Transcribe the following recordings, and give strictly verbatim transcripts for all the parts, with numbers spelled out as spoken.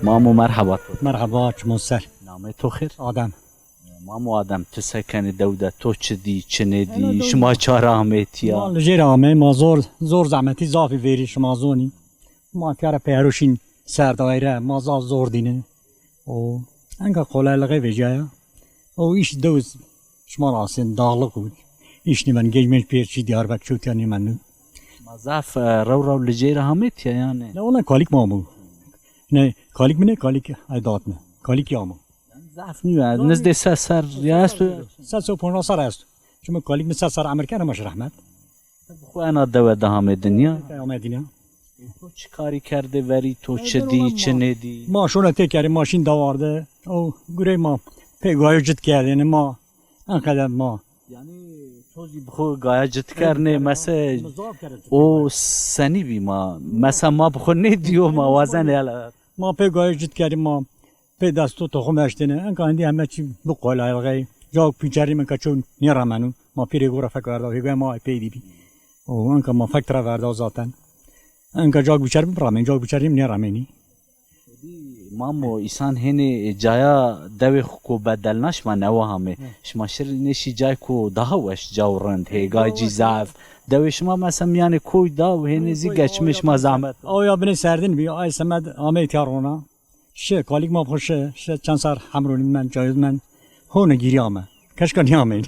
Mamo, merheba to. Merheba, çimo ser. Namê to xêr? Adem. Mamo Adem, ti se kenî dew de, to çi dî, çi nêdî, şima ça ra amê tîya? Ma li jêr amê, ma zor, zor zehmetî, zafî verî, şima zonî. Ma fîya ra peyero şîn ser daîre, ma zaf zor dîne. O, enka kolaylığı vecaya. O, îş dew şima ra asên, dağlık û îş nêmen, genc menc pêr çî Diyarbek çewtîya nêmendin. Ma zaf, e, rew rew li jêr amê tîya yanî? Ne, ona kalik ma bu. Ne, kalik mi ne, kalik ay dat mi. Kalik ya ma. Zaf nîyo, nizdê se ser ya esto. Se ser û poncas ser esto. Çima kalik mi se ser emir kene, ma şi rehmet. Xo ena dewe de amê dinya. Amê dinya. To çi karî kerdê verî, to çi dî, çi nêdî? Ma şona têkerê, ma şîn dewar de. O gurey ma pê gayo cit kerdêne ma. Enqede ma. Yanî to zî bi xo gaya cit kernê, mese o senî bî ma. Mese ma bi xo nêdîyo, ma wazenê hele. Ma pê gayo cit kerdê ma. Pê desto toxum eştêne. Enka endî heme çî bi kolaylığı. Cawk pîçerî min ka çew nêramenu. Ma pîrê gora fek verda. Hêgoya ma pey dî bî. O enka ma fek tira verda zaten. Enka cawk biçer bi ramên, cawk biçerî min nêramênî. Mamo, îsan hênê caya dewê xo ko bedelna, şima newe amê. Şima şirî nêşî cay ko daha weş, caw rind, hêgay cî zaf. Dewê şima mesela mîyanê koy da û hênê zî geçmê şima zehmet. Aw ya binê serdin bî, ay semed amey tîya rona. Şi, kalik ma bi xo şi, şi çend ser hemronî men, cayod men, hone gîrî ame. Keşka nîyameyî.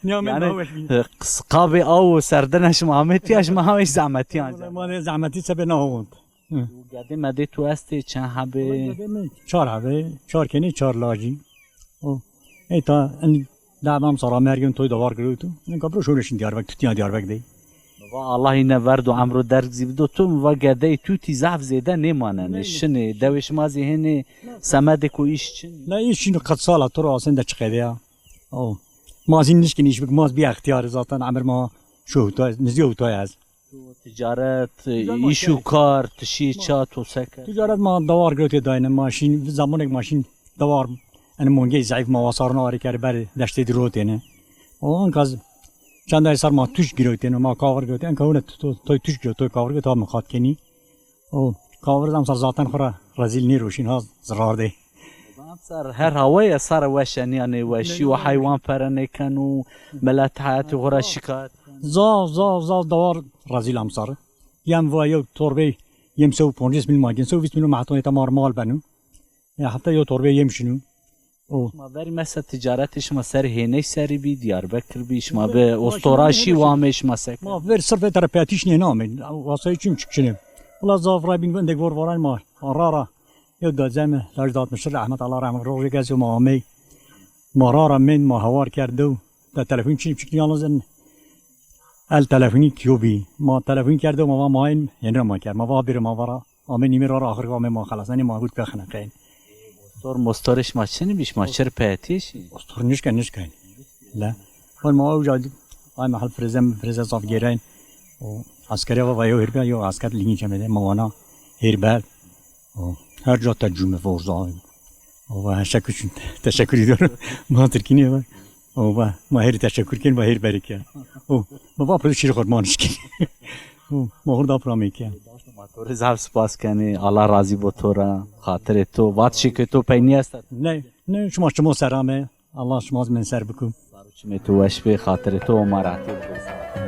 Nîyameyî daha weş bî. Yanî, e, qis-, qabê aw û serdine şima amê tîya, şima amey zehmetî anca. Ma de zehmetî sebê na hond. Hı. Û gedê medê to estê, çend hebê? Gedê mi çar hebê, çar kenî, çar lajî. O, ey ta en Dad amsar a mergin toy dawar girewtu. Enka biro şoreşin Diyarbek, tutîya Diyarbek dey. Mi va Allah îne verdo emro derg zî bido to, mi va gedey tutî zaf zêde nêmanenê. Ney. Şinê, dewê şima zî hênê semedêko îş çin. Ne îş çin, qet sala to ro asên de çiqede ya. O. Ma zî nişkin îş bik, ma zî bî extiyarî zaten emir ma şu hutay, nizdî hutay ez. Ticaret, îş û kar, ti şî ça, to se ke? Ticaret ma dawar girewtê dayne, ma şîn, zamonek ma şîn dawar, enê mongey zayıf ma wasarno arê kerdê berê deştê dî rotêne. O ankaz çendayê ser ma tuş girewtêne, ma kavir girewtê, enka hune to-, toy tuş girewtê, toy kavir girewtê, ha miqat kenî. O kavir zam ser zaten xo ra rezîl nêroşîn, ha zirar dey. Ser her hawaya sare weş e, nîya nêweşî û heywan pere nêkeno, milet heyatê xo ra şikayet keno. Zaf, zaf, zaf dawar rezîl amsar. Yem va yew torbey yem se û poncês mîl ma gên, se û vîst mîl ma heta ma mal beno. Ya hefte yew torbey yem şino. O. Ma verî mese ticaretê şima ser hêney serî bî, Diyarbekir bî, şima bi ostora şî û amê şima se kerd? Ma ver sirf etara petîş nênamên. Wasayê çim çik çinê. Wela zaf ray bîn vindek vor varan ma. Ra ra. Yew dazeme, laj datmişi, rehmet, Allah rehmet, rojê kesê ma amey. Ma ra ra mend, ma hawar kerd dew. Da telefon çin çik, yalnız en el telefonî kiyo bî. Ma telefon kerd dew, ma va ma in, yenre ma kerd. Ma va bir ma va ra. Amê nîmê ra ra, axir amê ma xelas. Enê ma hut pexine qeyn. Ostor mostorê şima çin bî, şima çir petî şî? Ostor nişken, nişken. Le. Hol ma uca ay mahal freze, freze zaf gêreyn. O askere va va yew hêrbî, yew asker lingî çemede, ma wana hêrberd. O, her ca te cûme forza. O, ve teşekkür için, teşekkür ediyorum. Ma Tirkî nîye ve. O, ve ma hêrî teşekkür kin, ve hêr berike. O, ve va pırı şîr xorman şkin. O, ma hurda prameke. Ma to rê zaf spas kenê. Allah razî bo to ra. Xatirê to. Vat şî ke to peynî esta. Ne, ne, şima çimo serame. Allah şima zî min ser biku. Sar û çimê to weş bê, xatirê to û ma rehetî bikir.